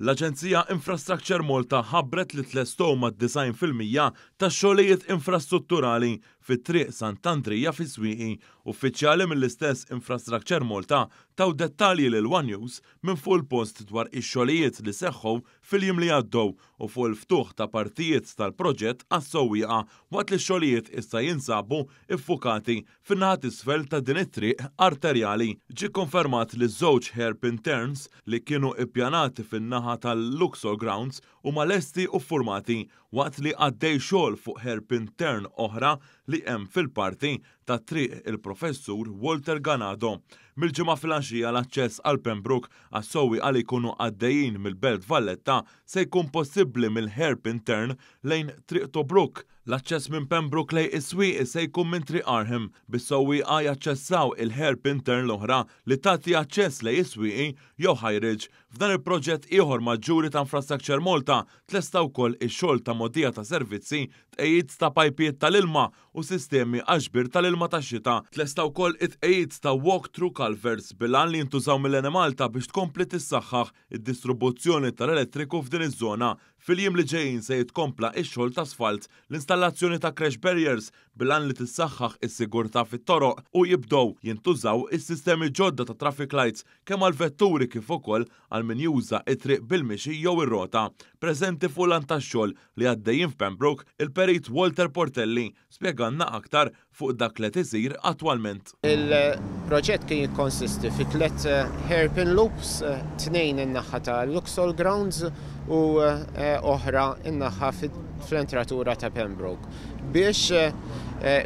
L-Aġenzija Infrastructure Malta ħabbret li tlestew mad-90% tax-xogħlijiet infrastrutturali fi Triq Sant'Andrija fis-Swieqi. Uffiċjali mill-istess Infrastructure Malta taw dettalji lil one News minn fuq il-post dwar ix-xogħlijiet li seħħu fil-jiem li għaddew u fuq il-ftuħ ta' partijiet tal-proġett għas-sewwieqa waqt li x-xogħlijiet issa jinsabu ffukati fin-naħa t'isfel ta' din it-triq arterjali. Ġie kkonfermat li żewġ hairpin turns li kienu ippjanati fin-naħa tal-Luxol Grounds huma lesti u ffurmati, waqt li għaddej xogħol fuq hairpin turn oħra li hemm fil-parti ta' Triq il-Professur Walter Ganado. Mill-Ġimgħa filgħaxija l-aċċess għal Pembroke għas-sewwieqa li jkunu għaddejjin mill-Belt Valletta se jkun possibbli mill-hairpin turn lejn Triq Tobruk. L-aċċess minn Pembroke lejn is-Swieqi se jkun minn Triq Arnhem, bis-sewwieqa jaċċessaw il-hairpin turn l-oħra li tagħti aċċess lejn is-Swieqi jew High Ridge. F'dan il-proġett ieħor maġġuri ta' Infrastructure Malta tlesta wkoll ix-xogħol ta' mogħdija ta' servizzi, tqegħid ta' pajpijiet tal-ilma u sistemi għall-ġbir tal-ilma tax-xita. Tlesta wkoll it-tqegħid ta' walk-through culverts bil-għan li jintużaw mill-Enemalta biex tkompli tissaħħaħ id-distribuzzjoni tal-elettriku f'din iż-żona. Fil-jiem li ġejjin se jitkompla x-xogħol ta' asfalt, l-installazzjoni ta' crash barriers bil-għan li tissaħħaħ is-sigurtà fit-toroq u jibdew jintużaw is-sistemi ġodda ta' traffic lights kemm għall-vetturi kif ukoll għal min juża t-triq bil-mixi jew ir-rota. Preżenti fuq l-għan tax-xogħol li għaddejjin f'Pembroke, il-Perit Walter Portelli spjegalna aktar fuq dak li qed isir attwalment. Il-proġett kien jikkonsisti fi tliet hairpin loops, tnejn in-naħa ta' Luxol Grounds u oħra n-naħa fl-entratura ta' Pembroke biex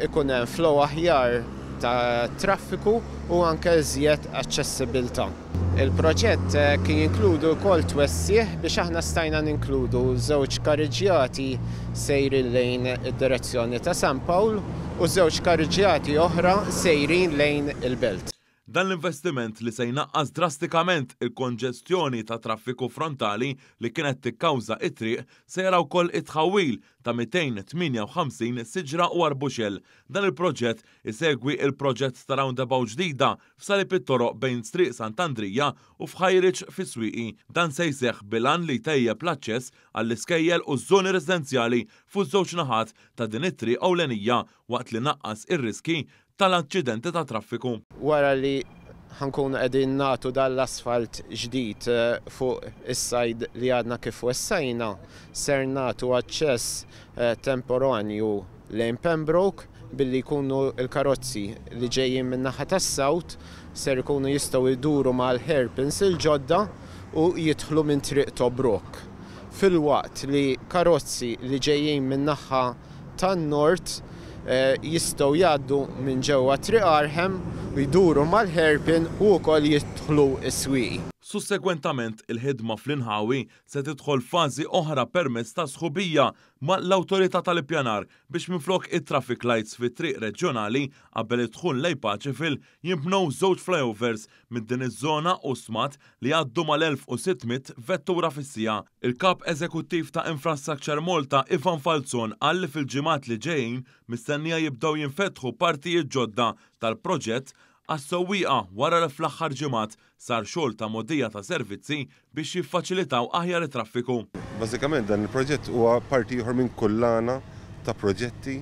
ikun hemm flow aħjar ta' traffiku u anke iżjed aċċessibilità. Il-proġett kien jinkludu wkoll twessigħ biex aħna stajna ninkludu żewġ kariġġjati sejrin lejn id-direzzjoni ta' San Pawl u żewġ kariġġjati oħra sejrin lejn il-Belt. Dan l-investiment li se jnaqqas drastikament il-konġestjoni ta' traffiku frontali li kienet tikkawża t-triq se jara wkoll it-tħawwil ta' 258 siġra u arbuxell. Dan il-proġett isegwi l-proġett ta' roundabout ġdida f'salib it-toroq bejn Triq Sant'Andrija u f'High Ridge fis-Swieqi. Dan se jseħħ bil-għan li jtejjeb l-aċċess għall-iskejjel u ż-żoni residenzjali fuq żewġ naħat ta' din it-triq ewlenija waqt li naqqas ir-riskji tal-aċċidenti tat-traffiku. Wara li ħa nkunu qegħdin nagħtu dan l-asfalt ġdid fuq is-side li għadna kif wessajna, ser nagħtu aċċess temporanju lejn Pembroke billi jkunu l-karozzi li ġejjin min-naħa tas-South ser ikunu jistgħu jduru mal-hairpins il-ġodda u jidħlu minn Triq Tobruk. Filwaqt li karozzi li ġejjin min-naħa tan-North jistgħu jgħaddu minn ġewwa Triq Arnhem u jduru mal-hairpin u wkoll jidħlu s-Swieqi. Sussegwentament il-ħidma fl-inħawi se tidħol f'fażi oħra permezz ta' sħubija ma' l-Awtorità tal-Ippjanar biex minflok it-traffic lights fit-triq reġjonali qabel id-dħul lejn Paceville jinbnew żewġ flyovers minn din iż-żona u stmat li jgħaddu mal-1,600 vettura fis-siegħa. Il-Kap Eżekuttiv ta' Infrastructure Malta Ivan Falzon qal li fil-ġimgħat li ġejjin mistennija jibdew jinfetħu partijiet ġodda tal-proġett għas-sewwieqa wara li fl-aħħar ġimgħat sar xogħol ta' mogħdija ta' servizzi biex jiffaċilitaw aħjar it-traffiku. Bażikament dan il-proġett huwa parti ieħor minn kullana ta' proġetti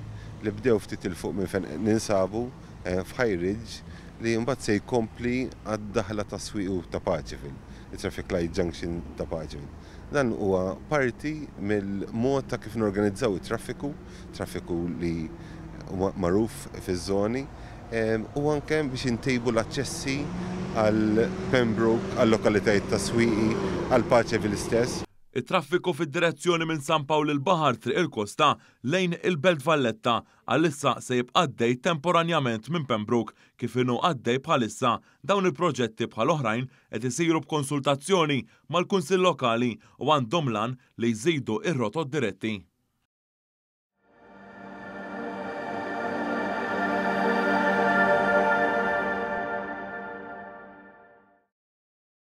li bdew ftit 'il fuq minn fejn ninsabu f'High Ridge li mbagħad se jkompli għad-daħla tas-Swieqi u ta' Paceville, it-traffic light junction ta' Paceville. Dan huwa parti mill-mod ta' kif norganizzaw it-traffiku, traffiku li huwa magħruf fiż-żoni, u anke biex intejbu l-aċċessi għal Pembroke, għal lokalitajiet ta' Swieqi, għal Paceville stess. It-traffiku fid-direzzjoni minn San Pawl il-Baħar, Triq il-Kosta, lejn il-Belt Valletta għalissa se jibqa' għaddej temporanjament minn Pembroke kif inhu għaddej bħalissa. Dawn il-proġetti bħal oħrajn qed isiru b'konsultazzjoni mal-Kunsill Lokali u għandhom l-għan li jżidu r-rotot diretti.